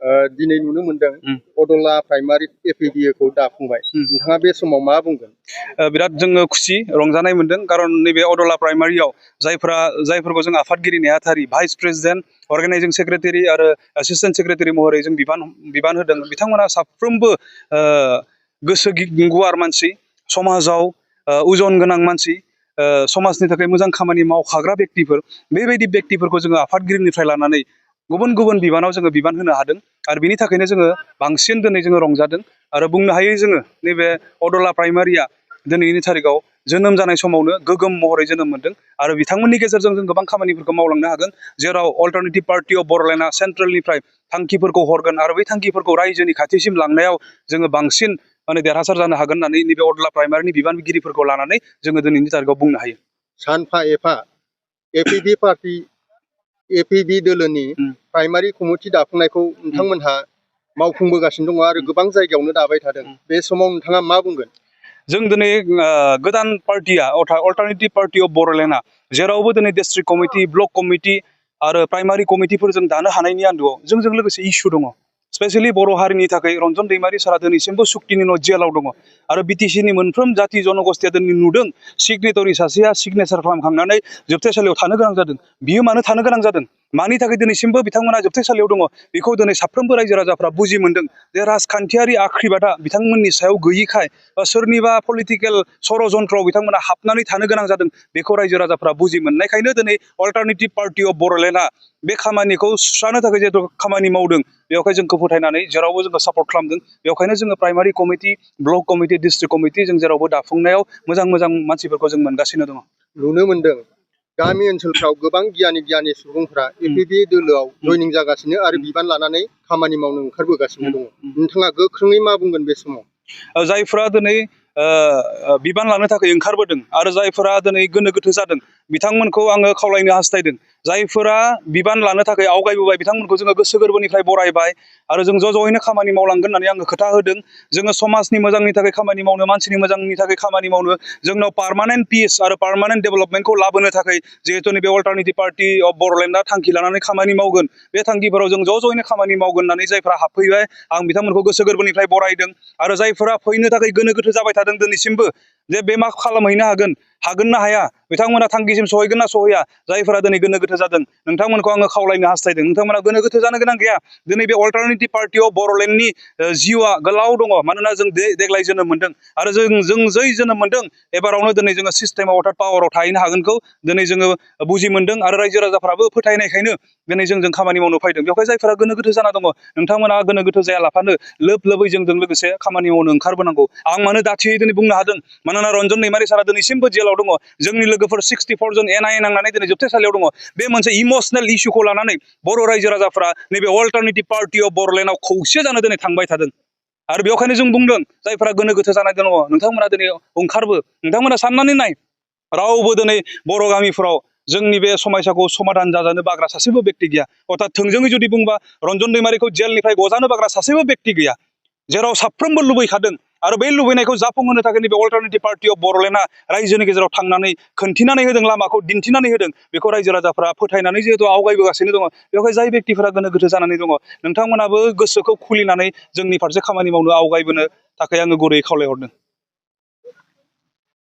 दिनै नुनो मोनदों अदला प्राइमारि एपिडिएखौ दाफुंबाय नोंथाङा बे समाव मा बुंगोन? बिराद जोङो खुसि रंजानाय मोनदों कारन नैबे अदला प्राइमारियाव जायफोरखौ जों आफादगिरि नेहाथारि भाइस प्रेसिडेन्ट अर्गानाइजिं सेक्रेटारि आरो एसिस्टेन्ट सेक्रेटारि महरै जों बिबान होदों बिथांमोना साफ्रोमबो गोसो गुवार मानसि समाजाव उजन गोनां मानसि समाजनि थाखाय मोजां खामानि मावखाग्रा व्यक्तिफोर बेबायदि व्यक्तिफोरखौ जोङो आफादगिरिनिफ्राय लानानै गुबुन गुबुन बिबानाव जोङो बिबान होनो हादों आरो बिनि थाखायनो जोङो बांसिन दिनै जोङो रंजादों आरो बुंनो हायो जोङो नैबे अदला प्राइमारिया दिनैनि थारिखआव जोनोम जानाय समावनो गोगोम महरै जोनोम मोनदों आरो बिथांमोननि गेजेरजों जों गोबां खामानिफोरखौ मावलांनो हागोन जेराव अल्टारनेटिभ पार्टि अफ बर'लेण्डआ सेन्ट्रेलनिफ्राय थांखिफोरखौ हरगोन आरो बै थांखिफोरखौ रायजोनि खाथिसिम लांनायाव जोङो बांसिन देरहासार जानो हागोन होननानै नैबे अदला प्राइमारिनि बिबानगिरिफोरखौ लानानै जोङो दिनैनि थारिखआव बुंनो हायो। सानफा एफा एपिडि दोलोनि प्राइमारि कमिटि दाफुंनायखौ नोंथांमोनहा मावफुंबोगासिनो दङ आरो गोबां जायगायावनो दाबाय थादों बे समाव नोंथाङा मा बुंगोन? जों दिनै गोदान पार्टिया अल्टारनेटिभ पार्टि अफ बर'लेण्डआ जेरावबो दिनै डिस्ट्रिक्ट कमिटि ब्लक कमिटि आरो प्राइमारि कमिटिफोर जों दानो हानायनि आन्दोआव जोंजों लोगोसे इस्यु दङ स्पेसियेलि बर' हारिनि थाखाय रन्जन दैमारि सारा दिनैसिमबो सुक्तिनि न' जेलाव दङ आरो बिटिसिनि मोनफ्रोम जाति जनगोष्ठीया दिनै नुदों सिगनेटरि सासेया सिगनेसार खालामखांनानै जोबथेसालियाव थानो गोनां जादों बियो मानो थानो गोनां जादों मानि थाखाय दिनैसिमबो बिथांमोना जोबथेसालियाव दङ बेखौ दिनै साफ्रोमबो रायजो राजाफ्रा बुजि मोनदों जे राजखान्थियारि आख्रिबादा बिथांमोननि सायाव गैयिखाय सोरनिबा पलिटिकेल षड़यन्त्रआव बिथांमोना हाबनानै थानो गोनां जादों बेखौ रायजो राजाफ्रा बुजि मोननायखायनो दिनै अल्टारनेटिभ पार्टि अफ बर'लेण्डआ बे खामानिखौ सुस्रांनो थाखाय जिहेतु खामानि मावदों बेवहाय जोंखौ फोथायनानै जेरावबो जोंखौ सापर्ट खालामदों बेवहायनो जोङो primary committee block committee district committee जों जेरावबो दाफुंनायाव मोजां मोजां मानसिफोरखौ जों मोनगासिनो दङ। नुनो मोनदों गामि ओनसोलफ्राव गोबां गियानि सुबुंफ्रा एपिडि दोलोआव जयनिं जागासिनो आरो बिबान लानानै खामानि मावनो ओंखारबोगासिनो दङ नोंथाङा गोख्रोङै मा बुंगोन बे समाव? जायफोरा दिनै बिबान लानो थाखाय ओंखारबोदों आरो जायफोरा दिनै गोनो गोथो जादों बिथांमोनखौ आङो खावलायनो हास्थायदों जायफोरा बिबान लानो थाखाय आवगायबोबाय बिथांमोनखौ जोङो गोसो गोरबोनिफ्राय बरायबाय आरो जों ज'यैनो खामानि मावलांगोन होननानै आङो खोथा होदों जोङो समाजनि मोजांनि थाखाय खामानि मावनो मानसिनि मोजांनि थाखाय खामानि मावनो जोंनाव पार्मानेन्ट पिस आरो पार्मानेन्ट डेभेलपमेन्टखौ लाबोनो थाखाय जिहेतु नैबे अल्टारनेटिभ पार्टि अफ बर'लेण्डआ थांखि लानानै खामानि मावगोन बे थांखिफोराव जों ज'यैनो खामानि मावगोन होननानै जायफ्रा हाबफैबाय आं बिथांमोनखौ गोसो गोरबोनिफ्राय बरायदों आरो जायफोरा फैनो थाखाय गोनो गोथो जाबाय थादों दिनैसिमबो जे बे मा खालामहैनो हागोन ना हाया बिथांमोना थांखिसिम सहैगोन ना सहैया जायफोरा दिनै गोनो गोथो जादों नोंथांमोनखौ आङो खावलायनो हास्थायदों नोंथांमोना गोनो गोथो जानो गोनां गैया दिनै बे अल्टारनेटिभ पार्टि अफ बर'लेण्डनि जिउआ गोलाव दङ मानोना जों देग्लाय जोनोम मोनदों आरो जों जै जोनोम मोनदों एबारावनो दिनै जोङो सिस्टेमाव अर्थात पावाराव थाहैनो हागोनखौ दिनै जोङो बुजि मोनदों आरो रायजो राजाफ्राबो फोथायनायखायनो दिनै जोंजों खामानि मावनो फैदों बेवहाय जायफोरा गोनो गोथो जाना दङ नोंथांमोना गोनो गोथो जायालाफानो लोब लोबै जोंजों लोगोसे खामानि मावनो ओंखारबोनांगौ आं मानो दाथियै दिनै बुंनो हादों मानोना रन्जन दैमारि सारा दिनैसिमबो जेलाव दङ जोंनि लोगोफोर 64 जन एनआइए नांनानै दिनै जोबथेसालियाव दङ बे मोनसे इमसनेल इस्युखौ लानानै बर' रायजो राजाफ्रा नैबे अल्टारनेटिभ पार्टि अफ बर'लेण्डआव खौसे जानो दिनै थांबाय थादों आरो बेवहायनो जों बुंदों जायफोरा गोनो गोथो जानाय दङ नोंथांमोना दिनै ओंखारबो नोंथांमोना साननानै नाय रावबो दिनै बर' गामिफोराव जोंनि बे समस्याखौ समाधान जाजानो बाग्रा सासेबो बेक्ति गैया अर्थात थोंजोङै जुदि बुंबा रन्जन दैमारिखौ जेलनिफ्राय गजानो बाग्रा सासेबो बेक्ति गैया जेराव साफ्रोमबो लुबैखादों आरो बे लुबैनायखौ जाफुंहोनो थाखाय नैबे अल्टारनेटिभ पार्टि अफ बर'लेण्डआ रायजोनि गेजेराव थांनानै खोन्थिनानै होदों लामाखौ दिन्थिनानै होदों बेखौ रायजो राजाफ्रा फोथायनानै जिहेतु आवगायबोगासिनो दङ बेवहाय जाय बेक्तिफोरा गोनो गोथो जानानै दङ नोंथांमोनाबो गोसोखौ खुलिनानै जोंनि फारसे खामानि मावनो आवगायबोनो थाखाय आङो गुरैयै खावलायहरदों।